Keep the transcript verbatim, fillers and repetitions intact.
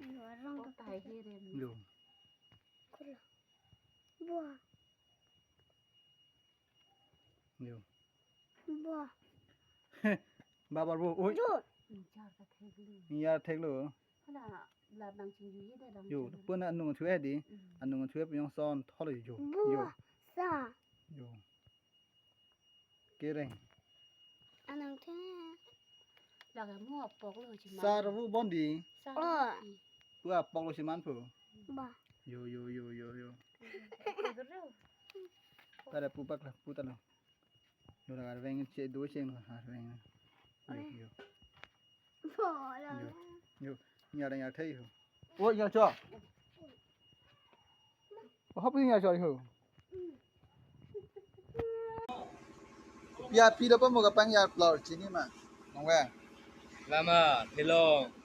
Lo arong ko tai he re. Lo. Kula. Bua. Lo. Bua. Babar bo. Oi. Jo. Inchar ka thek lo. Inchar thek lo. Hala la nang chingju he de dang. Yo, chingju. Pun anung thue di. Mm. Anung thue piyong son thol yo. Bua. Yo. Sa. Yo. Kereng. Anang the. Laga mu apok lo chiman. Sar vu bon di. Sar Oh. Di. Pu apok lo chiman pu. Ba. Yo, yo, yo, yo, yo. Yo, yo, yo. Tada pu pak la, pu ta lo. Yo laga veng che do cheng lo, ha veng. Yo, Oi. Yo. Bo la. Yo. Yo. Nya da nya thei ho. Oi, nya cho. Hop nya cho ho. Ya pi lo pa mo ka pang ya plor chini ma. Nong we. Lama, Thilong.